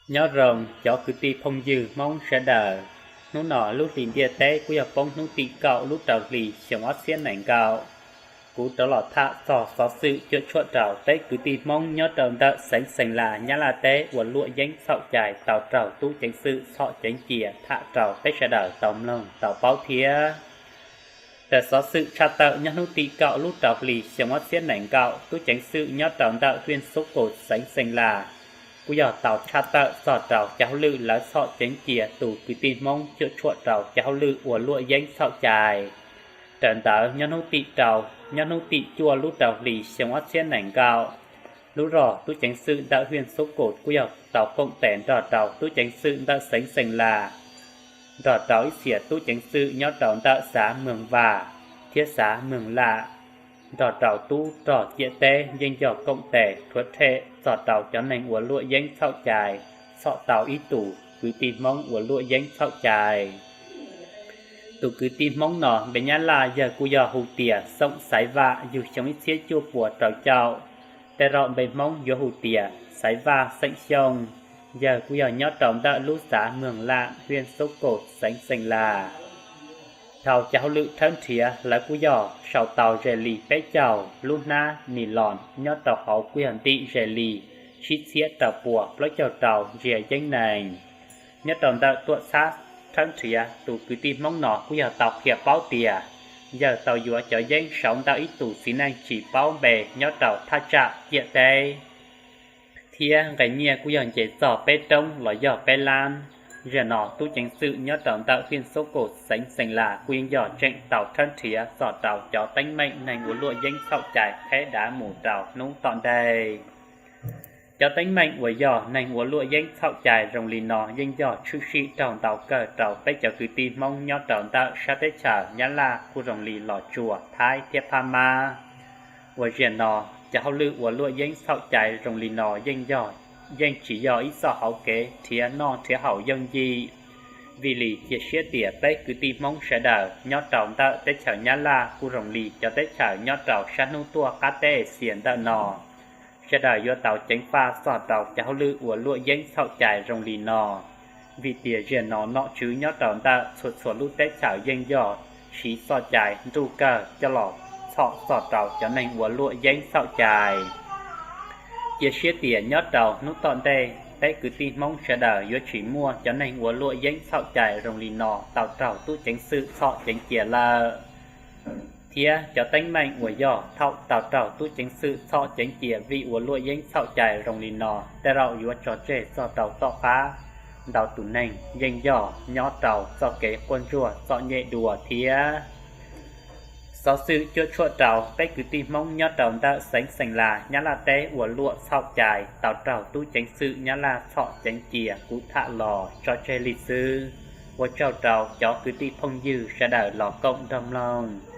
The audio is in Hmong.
Nyob zoo cov kwv tij phooj ywg Hmoob sawv daws, hnub no lub hlis ntiaj teb kuj yog poob hnub tim kaum lub rau hlis xyoo ob txhiab nees nkaum. Kuv rov los tham txog xov xwm cuam tshuam rau peb kwv tij Hmoob nyob rau ntawm xeev Xeem Las Nyab Laj teb uas luam yeeb txhaum cai tau raug tub ceev xwm txhom ceev cia tham rau peb sawv daws tau mloog tau paub thiab. Raws xov xwm tshaj tawm nyob hnub tim kaum lub rau hlis xyoo ob txhiab nees nkaum, tub ceev xwm nyob rau ntawm hiaj Xub Kus xeev Xeem Las kuj yog tau tshaj tawm txog rau cov hauj lwm lawv txhom ceev cia tus kwv tij Hmoob cuam tshuam rau cov hauj lwm uas luam yeeb txhaum cai. Raws ntawd nyob hnub tim rau, nyob hnub tim cuaj lub rau hlis xyoo ob txhiab nees nkaum, lub zog tub ceev xwm ntawm hiaj Xub Kus kuj yog tau koom tes nrog rau tub ceev xwm ntawm xeev Xeem Las, nrog rau ib txhia tub ceev xwm nyob rau ntawm xav Moog Vas thiab xav Moog Lam, nrog rau tub rog ciam teb yeej yog koom tes rhuav rhem txog rau cov neeg uas luam yeeb txhaum cai, txhom tau ib tus kwv tij Hmoob uas luam yeeb txhaum cai. Tus kwv tij Hmoob no npe Nyab Laj yawg kuj yog hu tias Xoom Xaiv Vam, yug xyoo ib txhiab cuaj puas rau caum, tej zaum npe Hmoob yuav hu tias Xaiv Vaj xeem Xyooj, yawg kuj yog nyob rau ntawm lub xav Moog Lam hiaj Xub Kus xeev Xeem Las. Dhau cov hauj lwm rhawb nrhiav lawv kuj yog sau tau ze li peb caug lub hnab nis los nyob rau hauv kuj yog ntim ze li tsib txhiab rau puas plaub caug rau ntsia yeeb nees. Nyob rau ntawm tuam txhab rhawb nrhiav, tus kwv tij Hmoob no kuj yog tau qhia paub tias yawg tau yuav cov yeeb saum ntawm ib tus txiv neej tsis paub npe nyob rau thaj tsam ciam teb, thiab nqe nyiaj kuj yog nce txog peb roob los yog peb lab. Zaum no tub ceev xwm nyob rau ntawm hiaj Xub Kus xeev Xeem Las kuj yeej yog tseem tau rhawb nrhiav txog rau cov teeb meem neeg uas luam yeeb txhaum cai qheb dav mus rau hnub tom ntej. Cov teeb meem uas yog neeg uas luam yeeb txhaum cai zoo li no yeej yog tshwm sim raug ntau kawg rau peb cov kwv tij Hmoob nyob rau ntawm sab teb chaws Nyab Laj kuj zoo li Los Tsuas, Thaib thiab Phab Mab. Uas zaum no cov hauj lwm uas luam yeeb txhaum cai zoo li no yeej yog, yeej tsis yog ib txoj hauv kev nrhiav noj nrhiav haus yooj yim. Vim li cia siab tias peb kwv tij Hmoob sawv daws nyob rau ntawm teb chaws Nyab Laj kuj zoo li cov teb chaws nyob rau sab hnub tuaj qab teb Axias ntawm no, sawv daws yuav tau ceev faj txog rau cov hauj lwm uas luam yeeb txhaum cai zoo li no. Vim tias zaum no nom tswv nyob rau ntawm txhua txhua lub teb chaws yeej yog siv txoj cai nruj kawg coj los txhom txog rau cov neeg uas luam yeeb txhaum cai. Cia siab tias nyob rau hnub tom ntej peb kwv tij Hmoob sawv daws yuav tsis muaj cov neeg uas luam yeeb txhaum cai zoo li no tau raug tub ceev xwm txhom ceev cia lawm. Thiab cov teeb meem uas yog thaum tau raug tub ceev xwm txhom ceev cia vim uas luam yeeb txhaum cai zoo li no, tej zaum yuav tso tseg txog rau tom qab ntau tus neeg yeej yog nyob rau txoj kev quaj ntsuag txom nyem dua thiab. Xov xwm cuam tshuam rau peb kwv tij Hmoob nyob rau ntawm xeev Xeem Las Nyab Laj teb uas luam txhaum cai tau raug tub ceev xwm Nyab Laj txhom ceev cia kuv tham los tso tseg li xwb. Ua tsaug rau cov kwv tij phooj ywg sawv daws los koom nrog mloog.